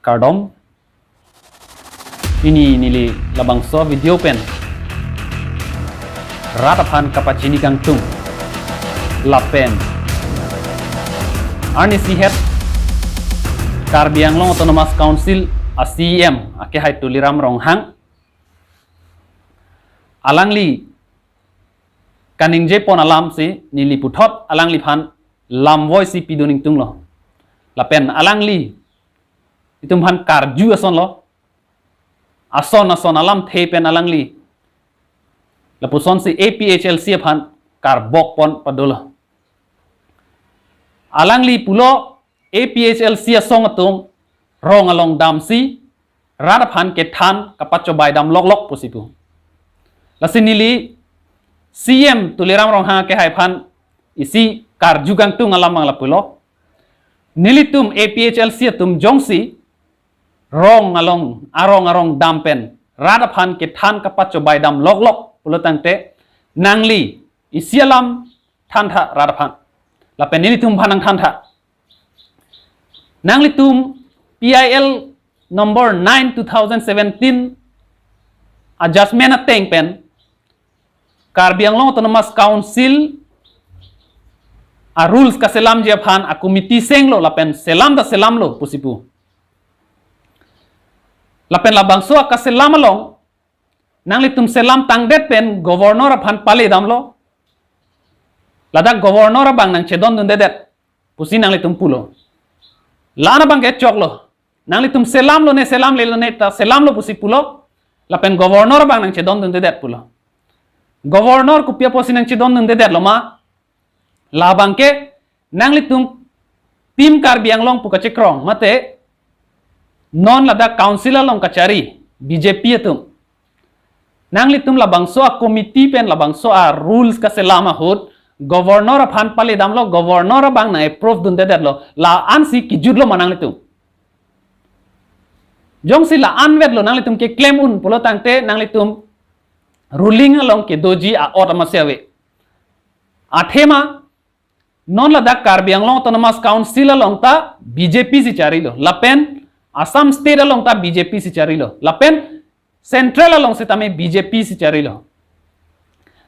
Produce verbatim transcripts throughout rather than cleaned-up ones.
Kardom. Pini neli labangso video pen rat aphan kapachini kangtung lapen arnisi het Karbi Anglong Autonomous Council a C E M akehai Tuliram Ronghang alangli kaningje pon alam si neli puthot alangliphan lamvoi si pidun ingtunglo. Lapen alangli itum aphan karju asonlo. Ason ason alamthe pen alangli lapuson si A P H L C aphan karbok pon padolo. Alangli pulo A P H L C asong atum rong along damsi rat aphan kethan kapachobei dam loklok pusi pu. Lasi neli C E M Tuliram Ronghang akehai aphan isi karju kangtung alam abang lapulo. Nelitum A P H L C atum jongsi rong along arong arong dam pen rat aphan kethan kapachobei dam loklok pulo tangte nangli isi alam thantha rat aphan. Lapen nelitum aphan nangthantha. Nanglitum P I L number nine two thousand seventeen a judgment ateng pen Karbi Anglong Autonomous Council a rules kaselamji aphan a committee senglo lapen selam ta selamlo pusi pu. Lapen labangso akaselam along nanglitum selam tangdet pen governor aphan pale damlo. Ladak governor abang nangchedondundedet pusi nanglitum pulo. La-an abang ke choklo. Nanglitum selamlo ne selamlelo ne ta selamlo pusi pulo. Lapen governor abang nangchedondundedet pulo. Governor kopi apotsi nangchedondundedetlo ma? Labang ke nanglitum Team Karbi Anglong pu kachekrong mate non ladak council along kachari B J P atum. Nanglitum labangso a committee pen labangso a rules kaselam ahut governor aphan pale damlo, governor abang nang-approve dundedetlo, la-an si kijutlo ma nanglitum? Jongsi la-an vetlo nanglitum keklem un pulo tangte nanglitum ruling along kedoji a-ot amatsi ave. Athema non ladak Karbi Anglong Autonomous Council along ta B J P si charilo. Lapen Assam State along ta B J P si charilo. Lapen Central along sitame B J P si charilo.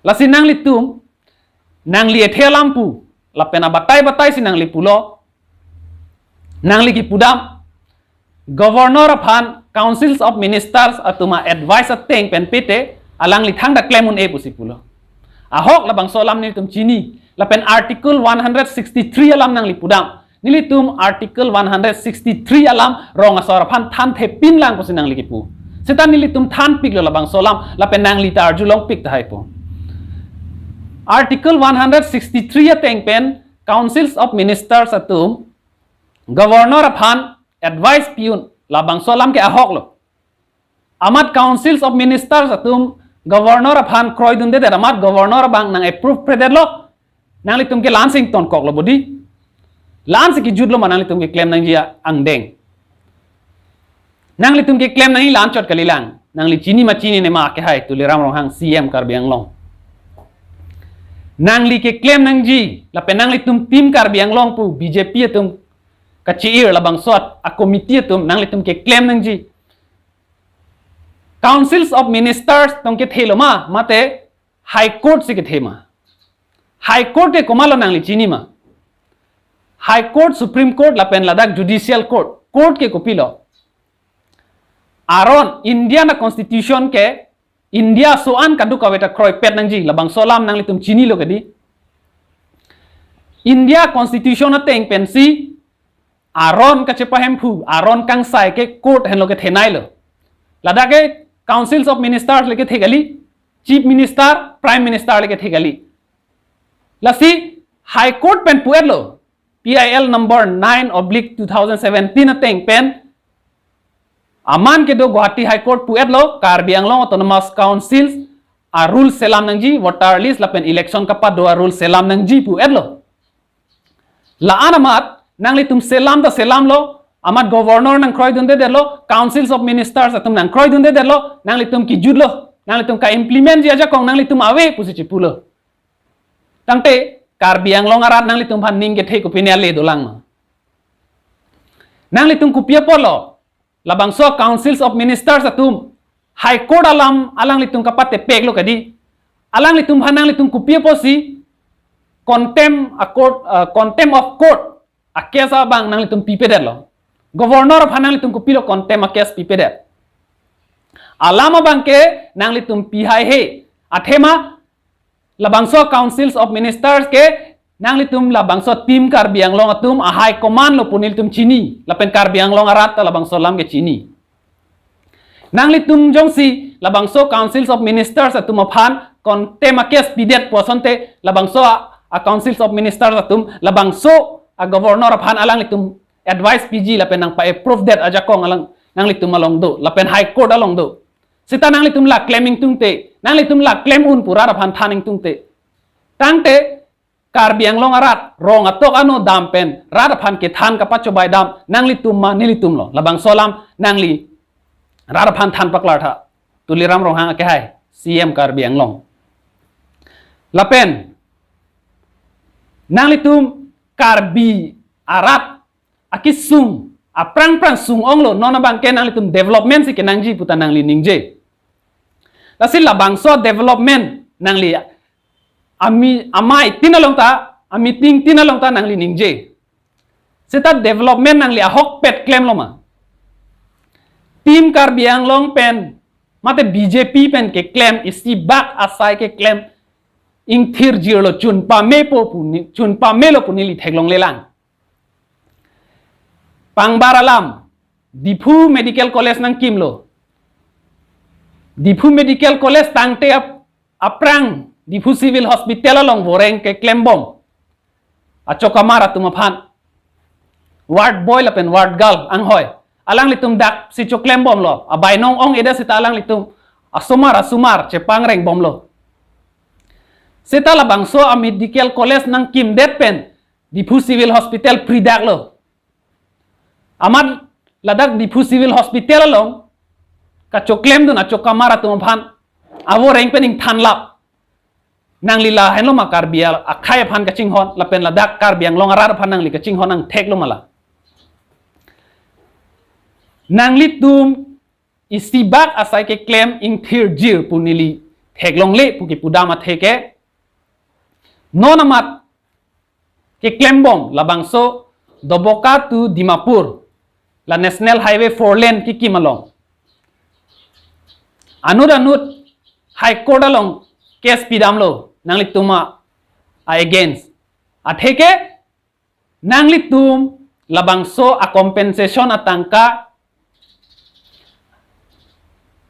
Lasi nanglitum, nangli ethe alam pu, lapen abatai batai si nangli pulo, nangli kipudam, Governor aphan Councils of Ministers atum a-advice ateng pen pete alangli thangta klem un-e pusi pulo. Ahok labangso alam nelitum chini. Lapen Article one hundred sixty-three alam nangli pudam. Nelitum Article one hundred sixty-three alam rong asor aphan thanthepin lang pusi nangli kipu. Seta nelitum thanpiklo labangso alam, lapen nangli ta arjulongpik tahai pu. Article one hundred sixty-three ateng pen Councils of Ministers atum Governor aphan advice pi un, labangso alam ke ahoklo. Amat Councils of Ministers atum Governor aphan kroidundedet, amat Governor abang nang-approve-predetlo, nanglitum ke la-an si ingtonkoklo bodi. La-an si kijutlo ma nanglitum keklem nangji angdeng. Nanglitum keklem nangji la-an chot kalilang. Nangli chini ma chinine ma akehai Tuliram Ronghang C E M Karbi Anglong. Nangli keklem nangji, lapen nanglitum Team Karbi Anglong pu B J P atum kachi-ir labangso a-committee atum nanglitum keklem nangji. Councils of Ministers tong kethelo ma, mate High Court si kethe ma? High Court ke komatlo nangli chini ma? High Court, Supreme Court, lapen ladak Judicial Court. Court ke kopilo? Aron, Indian a-constitution ke India aso-an kadokave ta kroipet nangji, labangso alam nanglitum chinilo kedi. India constitution ateng pensi aron kachepahemphu, aron kangsai ke court henlo kethenailo. Ladak ke Councils of Ministers le kethe kali, Chief Minister, Prime Minister le kethe kali. Lasi High Court pen pu-etlo, P I L number nine oblique two thousand seventeen ateng pen aman kedo Guwahati High Court pu-etlo, Karbi Anglong Autonomous Council a-rule selam nangji, voter list lapen election kapado a-rule selam nangji pu-etlo. La-an amat nanglitum selam ta selamlo, amat governor nangkroidundedetlo, Councils of Ministers atum nangkroidundedetlo, nanglitum kijutlo, nanglitum ka-implement ji ajakong nanglitum ave pusi chipulo. Tangte Karbi Anglong arat nanglitum aphan ning kethe kopine ale dolang ma? Nanglitum kopi apotlo labangso Councils of Ministers atum High Court alam alanglitum kapatepek lo kadi. Alanglitum aphan nanglitum kopi apotsi contempt a court, uh, contempt of court a case abang nanglitum pipedetlo. Governor aphan nanglitum kopilo contempt a case pipedet. Alam abangke nanglitum pihaihe. Athema labangso Councils of Ministers ke nanglitum labangso Team Karbi Anglong atum a high command lo pu nelitum chini. Lapen Karbi Anglong arat ta labangso alam ke chini. Nanglitum jongsi labangso Councils of Ministers atum aphan contempt a case pidet pu asonte labangso a, a Councils of Ministers atum labangso a governor aphan alanglitum advice piji lapen nangpa-approve det ajakong alang nanglitum along do, lapen High Court along do. Seta nanglitum la klem ingtungte, nanglitum la klem un pu rat aphan than ingtungte. Tangte Karbi Anglong arat rong atok ano dam pen rat aphan kethan kapachobei dam nanglitum ma nelitum lo. Labangso alam nangli rat aphan than paklar tha. Tuliram Ronghang akehai C M Karbi Anglong. Lapen nanglitum Karbi arat akesung, aphrang phrang sung-onglo, non abangke nanglitum development si kenangji puta nangli ningje. Lasi labangso development nangli ami, amei tin along ta, a meeting tin along ta nangli ningje. Seta development nangli ahokpet klemlo ma? Team Karbi Anglong pen, mate B J P pen keklem, isi bak asai keklem ingthir jirlo, chun pamepo pu ne, chun pamelo pu neli theklonglelang. Pangbar alam, Diphu Medical College nangkimlo. Diphu Medical College tangte ap-, aphrang Diphu Civil Hospital along voreng keklembom achokamar atum aphan, ward boy lapen ward girl anghoi, alanglitum daksi choklembomlo. Abainong ong-edet seta alanglitum asomar asomar chepangreng bomlo. Seta labangso a medical college nangkimdet pen Diphu Civil Hospital pridaklo. Amat ladak Diphu Civil Hospital along kachoklemdun achokamar atum aphan avoreng pen ingthanlap. Nangli lahenlo ma Karbi al-, akhei aphan kachinghon, lapen ladak Karbi Anglong arat aphan nangli kachinghon angtheklo ma la? Nanglitum isi bak asai keklem ingthir jir pu neli theklongle pu kepudam atheke, non amat keklembom labangso Doboka to Dimapur, la National Highway four lane kekim along. Anut anut High Court along case pidamlo nanglitum a against. Atheke nanglitum labangso a compensation atangka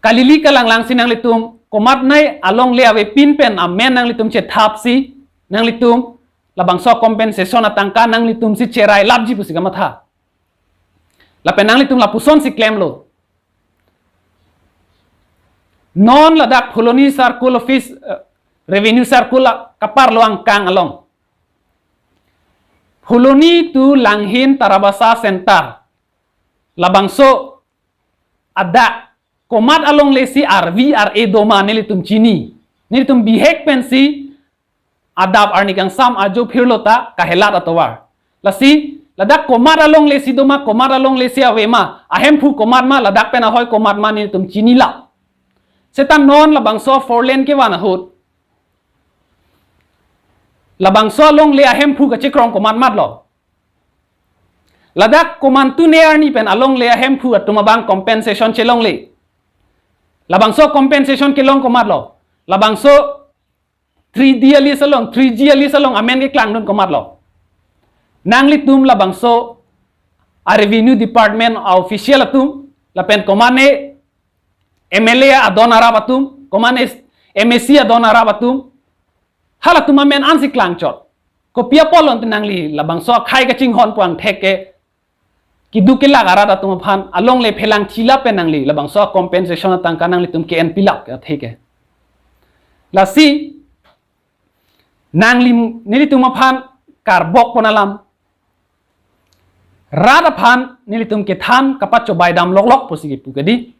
kalili kalanglangsi nanglitum komatnei alongle avepin pen amen nanglitum chethapsi nanglitum labangso compensation atangka nanglitumsi cherailapji pusi kamatha. Lapen nanglitum lapusonsi klemlo. Non ladak Phuloni Circle Office, eh, Revenue Circle a-, kaparlo angkang along, Phuloni to Langhin Tarabasa Center, labangso adak komat alonglesi arvi ar-e doma nelitum chini. Nelitum bihek pensi adap arni kangsam ajo phirlo ta kahelat atovar. Lasi ladak komat alonglesi doma, komat alonglesi avema, ahemphu komat ma, ladak pen ahoi komat ma nelitum chinilap. Seta non labangso four lane kevan ahut labangso alongle ahemphu kachekrong komat matlo? Ladak komantu ne arni pen alongle ahemphu atum abang compensation chelongle? Labangso compensation kelong komatlo? Labangso three D a-list along, three G a-list along amen keklangdun komatlo? Nanglitum labangso a revenue department a official atum, lapen komatne M L A adon arap atum, komatne M A C adon arap atum, halatum amen ansi klangchot. Kopi apotlo ante nangli labangso akhei kachinghon pu angthek ke keduk kelak arat atum aphan alongle phelangthilap pen nangli labangso compensation atangka nanglitum ke-en pilap ke atheke? Lasi nangli nelitum aphan karbok pon alam, rat aphan nelitum kethan kapachobei dam loklok pusi kipu kedi.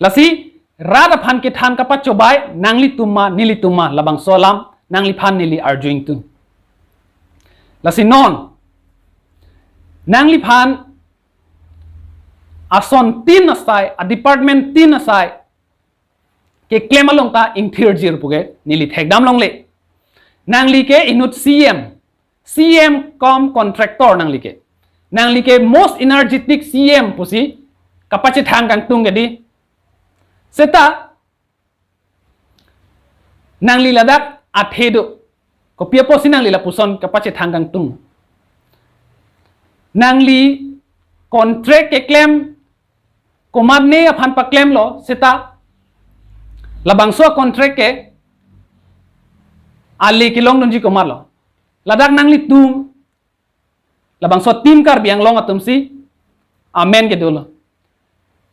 Lasi rat aphan kethan kapachobei nanglitum ma nelitum ma, labangso alam nangliphan neli arju ingtung. Lasi non nangliphan ason tin asai, a department tin asai keklem along ta ingthirjir puke neli thekdam longle. Nangli ke inut C M, C M cum contractor nangli ke. Nangli ke most energetic C M pusi kapachethang kangtung ke dei. Seta nangli ladak athe do. Kopi apotsi nangli lapuson kapachethang kangtung? Nangli contract keklem komatne aphan paklemlo, seta labangso contract ke ale kelongdunji komatlo? Ladak nanglitum labangso Team Karbi Anglong atumsi amen ke dolo.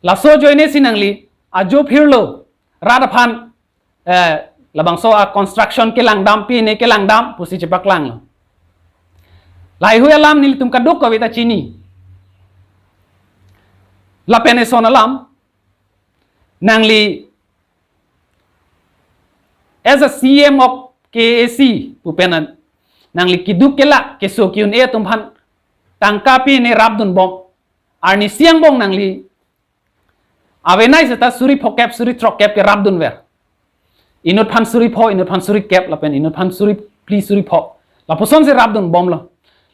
Laso ajoinesi nangli ajo phirlo, rat aphan, eh, labangso a construction kelangdam, pine kelangdam pusi chepaklanglo. Laheihui alam nelitum kadokave ta chini. Lapen eson alam, nangli as a C M of K A C pu pen an, nangli keduk kelak, keso ke-un-e atum aphan tangka pine rapdunbom. Arnisi angbong nangli avenai seta suri phokep, suri throkkep kerapdunver. Inut aphan suri pho, inut aphan suri kep, lapen inut aphan suri phli, suri pho. Lapusonsi rapdunbomlo.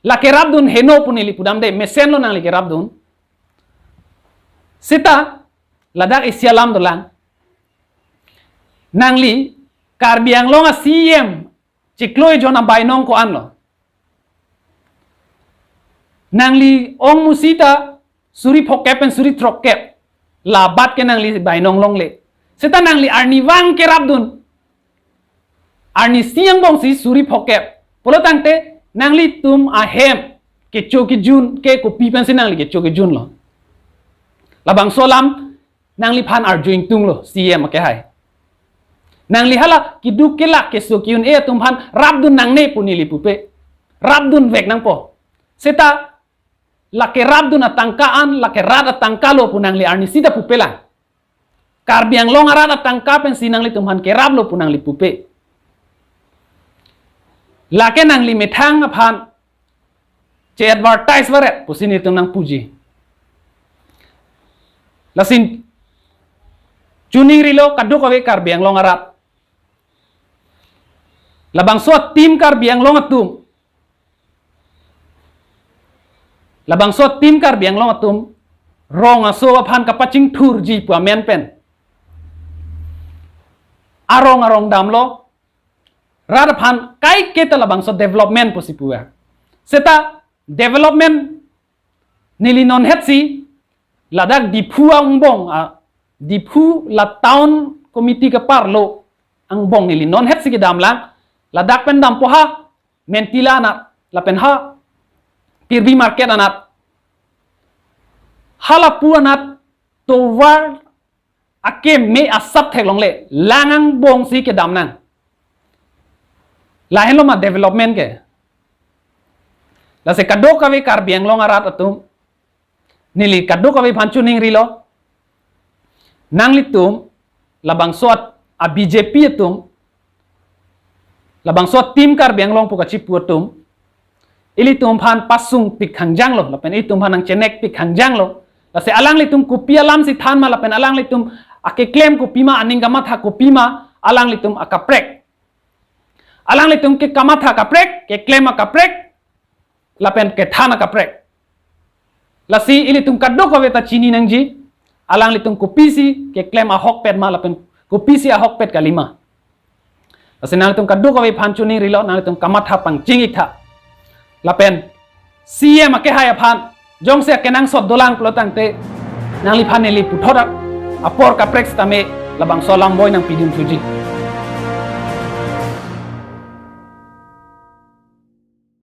La kerapdun heno pu neli pudam dei, mesenlo nangli kerapdun. Seta ladak isi alam dolang. Nangli Karbi Anglong a C M chiklo ejon abainong ko-anlo? Nangli ongmusi ta suri phokep pen suri throkkep, labat ke nangli bainong longle. Seta nangli arnivang kerapdun, arnisi angbongsi suri phokep. Pulo tangte nanglitum ahem kecho kejun ke kopi pensi nangli kecho kejunlo? Labangso alam nangliphan arju ingtunglo, C M akehai. Nangli hala keduk kelak, keso ke-un-e atum aphan rapdun nangne pu neli pupe. Rapdunvek nangpo. Seta la kerapdun atangka an, la ke rat atangkalo pu nangli arnisi ta pupelang. Karbi Anglong arat atangka pensi nanglitum aphan keraplo pu nangli pupe. Lake nangli methang aphan che-advertise varet pusi nelitum nangpuji. Lasi chuningrilo kadokave Karbi Anglong arat. Labangso Team Karbi Anglong atum, labangso Team Karbi Anglong atum rong aso aphan kapachingthurji pu amen pen arong arong damlo. Rat aphan kaiketa labangso development pusi puver. Seta development neli nonhetsi ladak Diphu angbong, a, Diphu la town committee keparlo angbong neli nonhetsi kedamlang. Ladak pen dampo ha Mentila anat, lapen ha Pirbi market anat. Halapu anat tovar akeme asap theklongle, lang angbongsi kedamnang. Lahenlo ma development ke? Lasi kadokave Karbi Anglong arat atum, neli kadokave aphan chuningrilo. Nanglitum labangso a B J P atum, labangso Team Karbi Anglong pu kachipu atum, ilitum aphan pasungpik hangjanglo, lapen ilitum aphan nangchenekpik hangjanglo. Lasi alanglitum kopi alamsi thanma, lapen alanglitum akeklem kopima, aning kamatha kopima, alanglitum akaprek. Alanglitum ke kamatha kaprek, keklem akaprek, lapen kethan akaprek. Lasi ilitum kadokave ta chini nangji, alanglitum kopisi keklem ahokpet ma lapen kopisi ahokpet kalima. Lasi nanglitum kadokave aphan chuningrilo, nanglitum kamatha pangching-iktha. Lapen C M akehai aphan jongsi akenangsot dolang pulo tangte, nangliphan neli puthot apor kaprek sitame labangso alam boi nangpidun thuji.